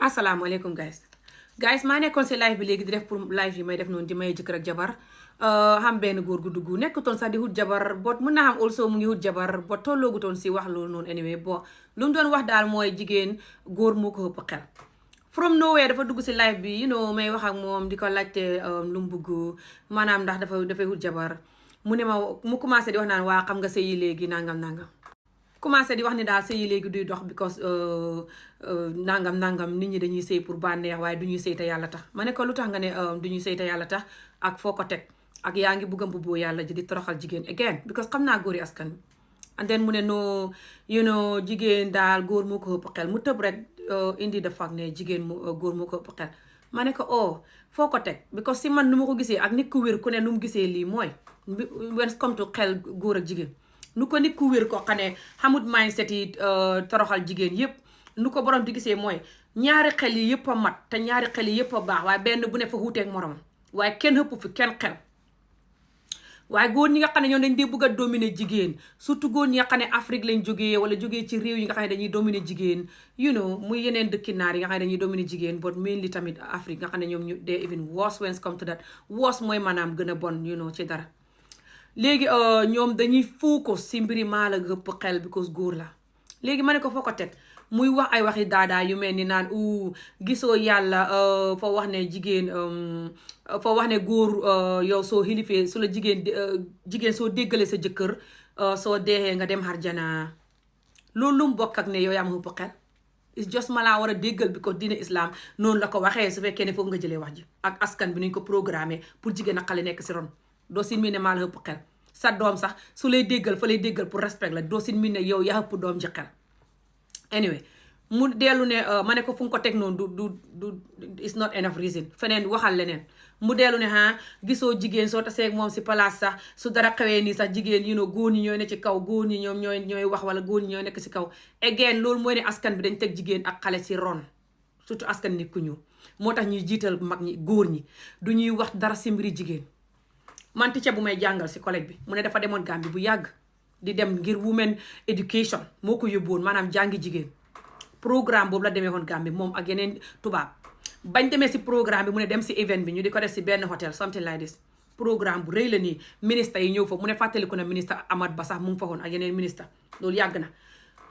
asalaamaaleykum guys maa nekkoon si live bi léegi di def pour live yi may def noonu di may jëkkër ak jabar xam benn góor gu dugg nekkutoon sax di wut jabar bot mën naa xam also mu ngi wut jabar bot tolloogutoon si wax loolu noonu anyway bo lu mu doon wax daal mooy jigéen góor moo ko ëpp xel from nowhere dafa dugg si live bi may wax ak moom di ko laajte lu mu bëgg maanaam ndax dafay wut jabar mu ne ma mu commencé di wax naan waa xam nga sëy yi léegi nangam commencé di wax ni daal sëy yi léegi duy dox because nangam nit ñi dañuy sëy pour bànneex waaye du ñuy sëy te yàlla tax ma ne ko lu tax nga ne du ñuy sëy te yàlla tax ak foo ko teg ak yaa ngi bugg a mbubboo yàlla ji di toroxal jigéen again because xam naa góori askan bi and then mu ne no jigéen daal góor moo ko ëpp xel mu tëb rek indi de fact ne jigéen góor moo ko ëpp xel ma ne ko foo ko teg because si man nu ma ko gisee ak nit ku wér ku ne nu mu gisee lii mooy when come to xel góor ak jigéen nu ko nit ku wér ko xam ne xamut mindset yi toroxal jigéen yépp nu ko borom di gisee mooy ñaari xel yi yëpp a mat te ñaari xel yi yëpp a baax waaye benn bu ne fa wuuteeg moromam waaye kenn ëpp fi kenn xel waaye góor ñi nga xam ne ñoom dañ dee bëgg a dominer jigéen surtout góor ñi nga xam ne Afrique lañ jógee wala jógee ci réew yi nga xam ne dañuy dominer jigéen muy yeneen dëkki naar yi nga xam ne dañuy dominer jigéen but mainly tamit Afrique nga xam ne ñoom ñu dee even worse when it come to that worse mooy maanaam gën a bon ci dara léegi ñoom dañuy focus si mbiri maa la gëpp xel because góor la léegi ma ne ko foo ko teg muy wax ay waxi daadaa yu mel ni naan gisoo yàlla foo wax ne jigéen foo wax ne góor yow soo xilifee su la jigéen soo déggalee sa jëkkër soo deexee nga dem harjana loolu lu mu bokk ak ne yow yaa ma ëpp xel it's just ma laa war a déggal bi ko diine islam noonu la ko waxee su fekkee ne foofu nga jëlee wax ji ak askan bi nuñ ko programmé pour jigéen ak xale nekk si ron doo sin mi ne maa la ëpp xel sa doom sax su lay déggal fa lay déggal pour respect la doo sin mi ne yow yaa ëpp doom ji xel anyway mu dellu ne ma ne ko fu nga ko teg noonu du it's not enough reason feneen waxal leneen mu dellu ne gisoo jigéen soo tasee moom si place sax su dara xewee nii sax jigéen góor ñi ñooy ne ci kaw góor ñi ñoom ñooy wax wala góor ñi ñooy nekk si kaw again loolu mooy ne askan bi dañ teg jigéen ak xale si ron surtout askan nit ku ñuul moo tax ñuy jiital mag ñi góor ñi du ñuy wax dara si mbiri jigéen man ticca bu may jàngal si collège bi mu ne dafa demoon Gambie bu yàgg di dem ngir women education moo ko yóbbuwoon maanaam jàngi jigéen programme boobu la demee woon Gambie moom ak yeneen tubaab bañ demee si programme bi mu ne dem si event bi ñu di ko def si benn hôtel something like this programme bu rëy la nii ministre yi ñëw fa mu ne fàttaliku na ministre Amat Bah sax mu ngi fa woon ak yeneen ministre loolu yàgg na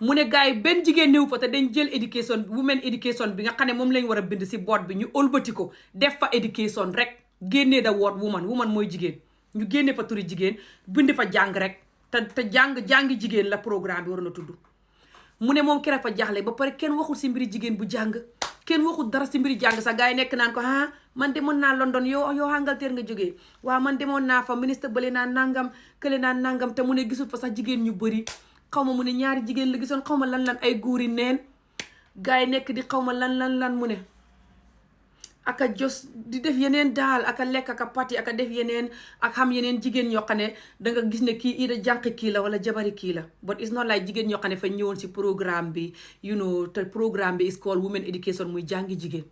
mu ne gars yi benn jigéen ñëw fa te dañ jël éducation women education bi nga xam ne moom lañ war a bind si board bi ñu ëlbati ko def fa education rek génnee da word woman mooy jigéen ñu génne fa turi jigéen bind fa jàng rek te jàngi jigéen la programme bi waroon a tudd mu ne moom keroog fa jaaxle ba pare kenn waxul si mbiri jigéen bu jàng kenn waxul dara si mbiri jàng sax gars yi nekk naan ko man demoon naa London yow Angleterre nga jógee waaw man demoon naa fa ministre bële naan nangam kële naan nangam te mu ne gisul fa sax jigéen ñu bëri xaw ma mu ne ñaari jigéen la gisoon xaw ma lan ay góori neen gars yi nekk di xaw ma lan mu ne aka jos di def yeneen daal aka lekk aka pati aka def yeneen ak xam yeneen jigéen ñoo xam ne danga gis ne kii ida jànq kii la wala jabari kii la but it's not like jigéen ñoo xam ne fa ñëwoon si programme bi te programme bi is called women education muy jàngi jigéen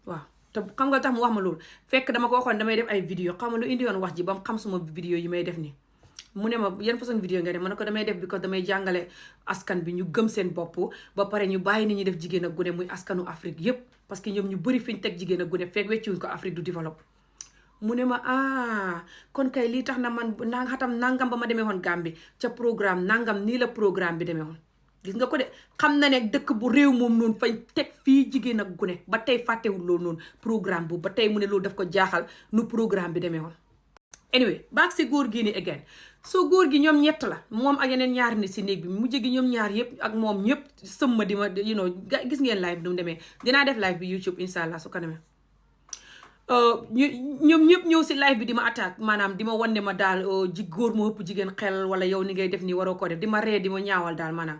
waaw te xam nga tax mu wax ma loolu fekk dama ko waxoon damay def ay vidéo xam nga lu indi woon wax ji ba mu xam suma vidéo yi may def nii mu ne ma yan façon vidéo nga def ma ne ko damay def because damay jàngale askan bi ñu gëm seen bopp ba pare ñu bàyyi ni ñuy def jigéen ak gune muy askanu Afrique yépp parce que ñoom ñu bëri fi ñu teg jigéen ak gune fekk wecciwuñ ko Afrique du développe mu ne ma kon kay lii tax na man xatam nangam ba ma demee woon Gambie ca programme nangam nii la programme bi demee woon gis nga ko de xam na ne dëkk bu réew moom noonu fañ teg fii jigéen ak gune ba tey fàttewul loolu noonu programme bu ba tey mu ne loolu daf ko jaaxal nu programme bi demee woon anyway baag si góor gi ni again soo góor gi ñoom ñett la moom ak yeneen ñaari nit si néeg bi mujj gi ñoom ñaar yëpp ak moom ñëpp sëmma di ma gis ngeen live bi mu demee dinaa def live bi YouTube insha allah su ko demee ñoom ñëpp ñëw si live bi di ma attaque maanaam di ma wan ne ma daal góor moo ëpp jigéen xel wala yow ni ngay def nii waroo ko def di ma ree di ma ñaawal daal maanaam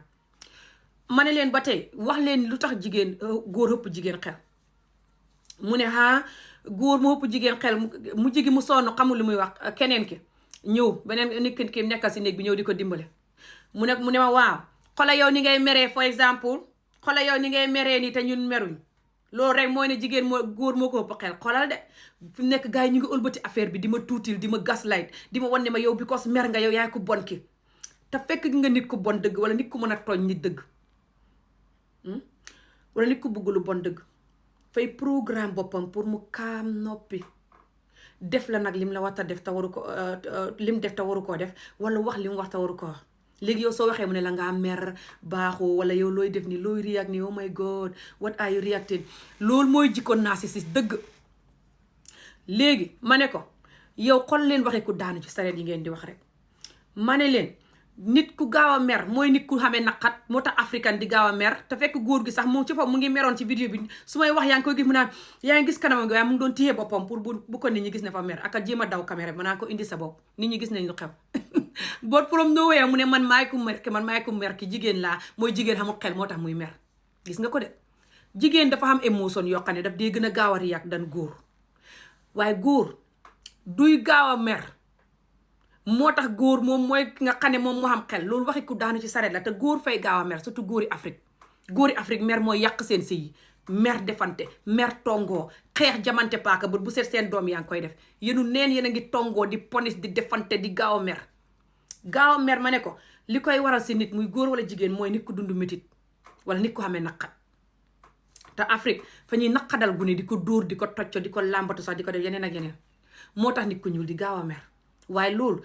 ma ne leen ba tey wax leen lu tax jigéen góor ëpp jigéen xel mu ne góor moo ëpp jigéen xel mu jigi mu sonn xamul lu muy wax keneen ki ñëw beneen nit ki nekkal si néeg bi ñëw di ko dimbale mu ne ma waaw xoolal yow ni ngay meree for exemple xoolal yow ni ngay meree nii te ñun meruñ loolu rek mooy ne jigéen góor moo ko ëpp xel xoolal de fi mu nekk gars yi ñu ngi ëlbati affaire bi di ma tuutil di ma gaslight di ma wan ne ma yow because mer nga yow yaay ko bon ki te fekk nga nit ku bon dëgg wala nit ku mën a tooñ nit dëgg wala nit ku bëgg lu bon dëgg fay programme boppam pour mu kaam noppi def la nag lim la war a def te waru ko lim def te waru koo def wala wax lim wax te waru ko wax léegi yow soo waxee mu ne la ngaa mer baaxoo wala yow looy def ni looy react ni oh my god what are you reacting loolu mooy jikko narcissiste dëgg. léegi ma ne ko yow xol leen waxee ku daanu ci sareet yi ngeen di wax rek ma ne leen nit ku gaaw a mer mooy nit ku xamee naqat moo tax africain di gaaw a mer te fekk góor gi sax moom ci foofu mu ngi meroon ci vidéo bi su may wax yaa ngi koy gis mu naan yaa ngi gis kanamam gi waaye mu ngi doon téye boppam pour bu ko nit ñi gis ne fa mer ak a jéem a daw caméra bi ma naan ko indi sa bopp nit ñi gis nañ lu xew boot from nowhere mu ne man maay ku mer ki jigéen laa mooy jigéen xamul xel moo tax muy mer gis nga ko de jigéen dafa xam émotion yoo xam ne daf dee gën a gaaw a react dan góor waaye góor duy gaaw a mer moo tax góor moom mooy nga xam ne moom moo xam xel loolu waxi ku daanu ci sareet la te góor fay gaaw a mer surtout góori Afrique mer mooy yàq seen sëy yi mer defante mer tongoo xeex jamante paaka bët bu seet seen doom yaa ngi koy def yéenu neen yéen a ngi tongoo di ponis di defante di gaaw a mer ma ne ko li koy waral si nit muy góor wala jigéen mooy nit ku dund métit wala nit ku xamee naqat te Afrique fa ñuy naqadal gune di ko dóor di ko tocco di ko làmbatu sax di ko def yeneen ak yeneen moo tax nit ku ñuul di gaaw a mer waaye loolu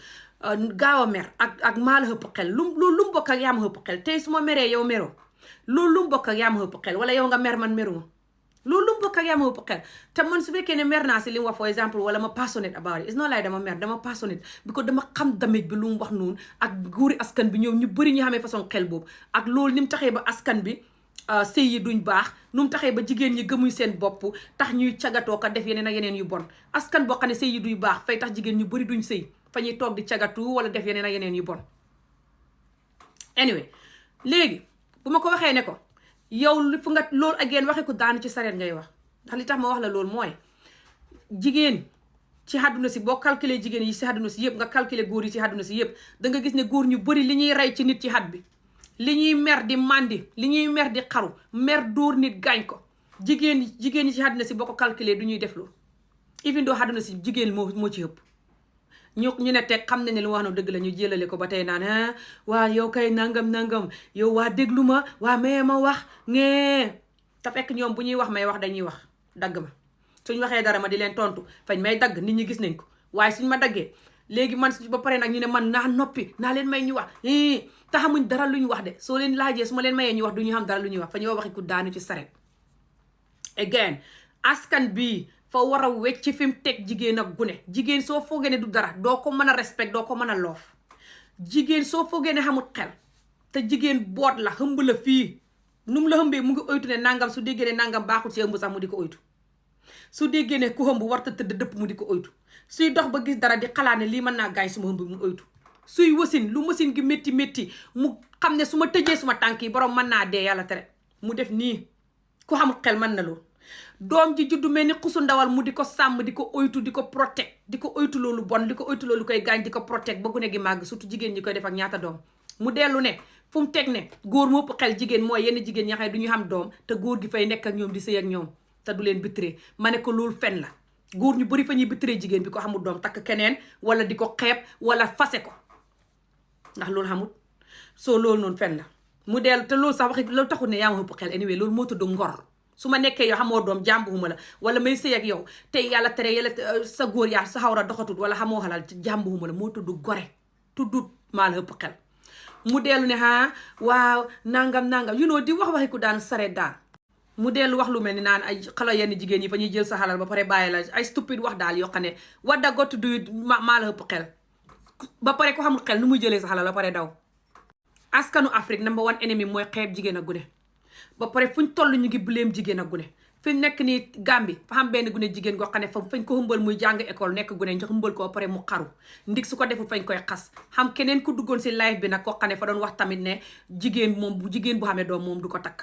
gaaw a mer ak maa la ëpp xel loolu lu mu bokk ak yaa ma ëpp xel tey su ma meree yow meroo loolu lu mu bokk ak yaa ma ëpp xel wala yow nga mer man meruma loolu lu mu bokk ak yaa ma ëpp xel te man su fekkee ne mer naa si li mu wax for exemple wala ma passionate about it it's not like dama mer dama passionate because dama xam damage bi lu mu wax noonu ak góori askan bi ñoom ñu bëri ñu xamee façon xel boobu ak loolu ni mu taxee ba askan bi sëy yi duñ baax nu mu taxee ba jigéen ñi gëmuñ seen bopp tax ñuy cagatoo ko def yeneen ak yeneen yu bon askan boo xam ne sëy yi duñ baax fay tax jigéen ñu bëri duñ sëy fa ñuy toog di cagatu wala def yeneen ak yeneen yu bon. anyway léegi bu ma ko waxee ne ko yow fu nga loolu ak yéen waxee ko daanu ci sareet ngay wax ndax li tax ma wax la loolu mooy jigéen ci àdduna si boo calculer jigéen yi si àdduna si yëpp nga calculer góor yi ci àdduna si yëpp da nga gis ne góor ñu bëri li ñuy rey ci nit ci xat bi li ñuy mer di màndi li ñuy mer di xaru mer dóor nit gaañ ko jigéen ñi ci àdduna si boo ko calculer du ñuy def loolu even doo àdduna si jigéen moo ci ëpp ñu ne teg xam ne ne lu wax na dëgg la ñu jëlale ko ba tey naan waa yow kay nangam yow waa déglu ma waa mais ma wax ngee te fekk ñoom bu ñuy wax may wax dañuy wax dagg ma suñ waxee dara ma di leen tontu fañ may dagg nit ñi gis nañ ko waaye suñ ma daggee léegi man ba pare nag ñu ne man naa noppi naa leen may ñu wax te xamuñ dara lu ñu wax de soo leen laajee su ma leen mayee ñu wax du ñu xam dara lu ñuy wax fa ñoo waxi ku daanu ci saret again askan bi fa war a wecc fi mu teg jigéen ak gune jigéen soo foogee ne du dara doo ko mën a respect doo ko mën a loof jigéen soo foogee ne xamul xel te jigéen boot la xëmb la fii nu mu la xëmbee mu ngi oytu ne nangam su déggee ne nangam baaxul ci ëmb sax mu di ko oytu su déggee ne ku xëmb warta tëdd dëpp mu di ko oytu suy dox ba gis dara di xalaat ne lii mën naa gaañ suma xëmb mu oytu suy wasin lu masin gi métti mu xam ne su ma tëjee suma tànk yi borom mën naa dee yàlla tere mu def nii ku xamul xel mën na loolu doom ji juddu mel ni xusu ndawal mu di ko sàmm di ko oytu di ko protect di ko oytu loolu bon di ko oytu loolu koy gaañ di ko protect ba gune gi màgg surtout jigéen ñi koy def ak ñaata doom mu dellu ne fu mu teg ne góor moo ëpp xel jigéen mooy yenn jigéen ñi xam ne du ñu xam doom te góor gi fay nekk ak ñoom di sëy ak ñoom te du leen bitiree ma ne ko loolu fen la góor ñu bëri fa ñuy bitiree jigéen bi ko xamul doom takk keneen wala di ko xeeb wala fase ko ndax loolu xamul soo loolu noonu fen la mu dellu te loolu sax waxi loolu taxul ne yaa ma ëpp xel anyway loolu moo tudd ngor su ma nekkee yow xamoo doom jàmbuwuma la wala may sëy ak yow tey yàlla tere yàlla sa góor yaa sa xawra doxatut wala xamoo xalal jàmbuwuma la moo tudd gore tuddut maa la ëpp xel mu dellu ne waaw nangam you know di wax waxi ku daan sareet daal mu dellu wax lu mel ni naan ay xala yenn jigéen yi fa ñuy jël sa xalal ba pare bàyyi la ay stupide wax daal yoo xam ne what da got to do it maa la ëpp xel ba pare ko xamul xel nu muy jëlee sa xalal ba pare daw askanu Afrique number one ennemi mooy xeeb jigéen ak gune ba pare fuñ toll ñu ngi buleem jigéen ak gune fi mu nekk nii Gambie fa xam benn gune jigéen goo xam ne fañ ko xumbal muy jàng école nekk gune ñu xumbal ko ba pare mu xaru ndig su ko deful fañ koy xas xam keneen ku duggoon si live bi nag koo xam ne fa doon wax tamit ne jigéen moom bu jigéen bu xamee doom moom du ko takk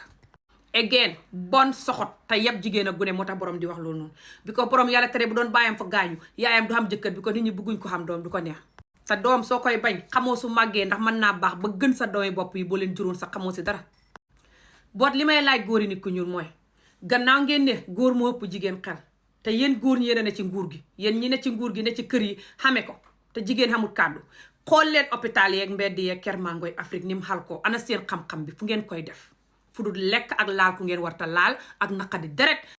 again bon soxot te yeb jigéen ak gune moo tax borom di wax loolu noonu bi ko borom yàlla tere bu doon bàyyam fa gaañu yaayam du xam jëkkër bi ko nit ñi bëgguñ ko xam doom du ko neex sa doom soo koy bañ xamoo su màggee ndax mën naa baax ba gën sa doomi bopp yi boo leen juróon sax xamoo si dara boot li may laaj góor yi nit ku ñuul mooy gannaaw ngeen ne góor moo ëpp jigéen xel te yéen góor ñi yéen ne ci nguur gi yéen ñi ne ci nguur gi ne ci kër yi xame ko te jigéen xamul kàddu xool leen hôpital yeeg mbedd yeeg kermangoy Afrique ni mu xal ko ana seen xam-xam bi fu ngeen koy def fu dul lekk ak laal ku ngeen warta laal ak naqadi deret